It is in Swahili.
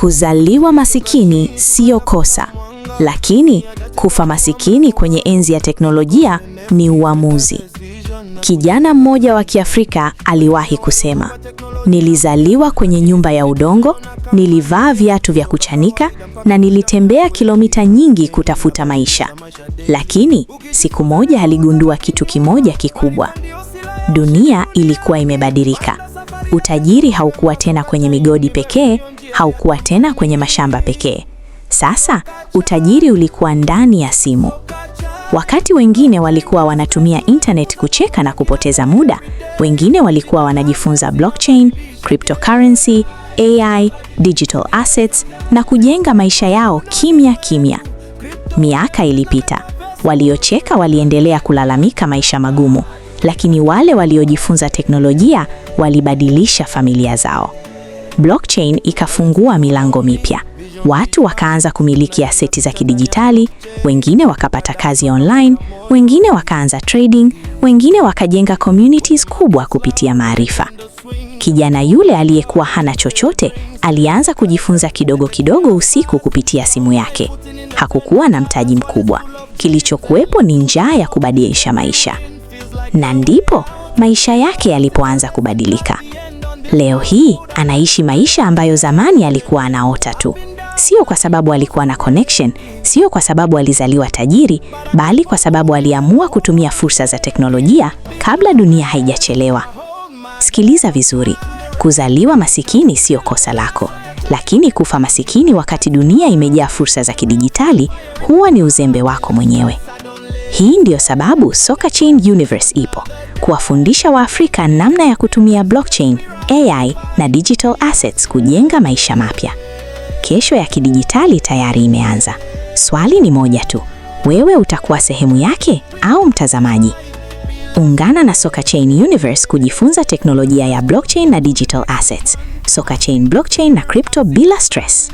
Kuzaliwa masikini siyo kosa, lakini kufa masikini kwenye enzi ya teknolojia ni uamuzi. Kijana mmoja wa Kiafrika aliwahi kusema, nilizaliwa kwenye nyumba ya udongo, nilivaa viatu vya kuchanika na nilitembea kilomita nyingi kutafuta maisha. Lakini siku moja aligundua kitu kimoja kikubwa. Dunia ilikuwa imebadilika. Utajiri haukuwa tena kwenye migodi pekee, haukuwa tena kwenye mashamba pekee. Sasa utajiri ulikuwa ndani ya simu. Wakati wengine walikuwa wanatumia internet kucheka na kupoteza muda, wengine walikuwa wanajifunza blockchain, cryptocurrency, AI, digital assets na kujenga maisha yao kimya kimya. Miaka ilipita. Waliocheka waliendelea kulalamika maisha magumu, lakini wale waliojifunza teknolojia walibadilisha familia zao. Blockchain ikafungua milango mipya. Watu wakaanza kumiliki aseti za kidijitali, wengine wakapata kazi online, wengine wakaanza trading, wengine wakajenga communities kubwa kupitia maarifa. Kijana yule aliyekuwa hana chochote alianza kujifunza kidogo kidogo usiku kupitia simu yake. Hakukuwa na mtaji mkubwa. Kilichokuwepo ni njaa ya kubadilisha maisha. Na ndipo maisha yake yalipoanza kubadilika. Leo hii anaishi maisha ambayo zamani alikuwa anaota tu. Sio kwa sababu alikuwa na connection, sio kwa sababu alizaliwa tajiri, bali kwa sababu aliamua kutumia fursa za teknolojia kabla dunia haijachelewa. Sikiliza vizuri, kuzaliwa masikini sio kosa lako, lakini kufa masikini wakati dunia imejaa fursa za kidijitali huwa ni uzembe wako mwenyewe. Hii ndiyo sababu Sokachain Universe ipo, kuwafundisha Waafrika namna ya kutumia blockchain, AI na digital assets kujenga maisha mapya. Kesho ya kidijitali tayari imeanza. Swali ni moja tu, wewe utakuwa sehemu yake au mtazamaji? Ungana na Sokachain Universe kujifunza teknolojia ya blockchain na digital assets. Sokachain, blockchain na crypto bila stress.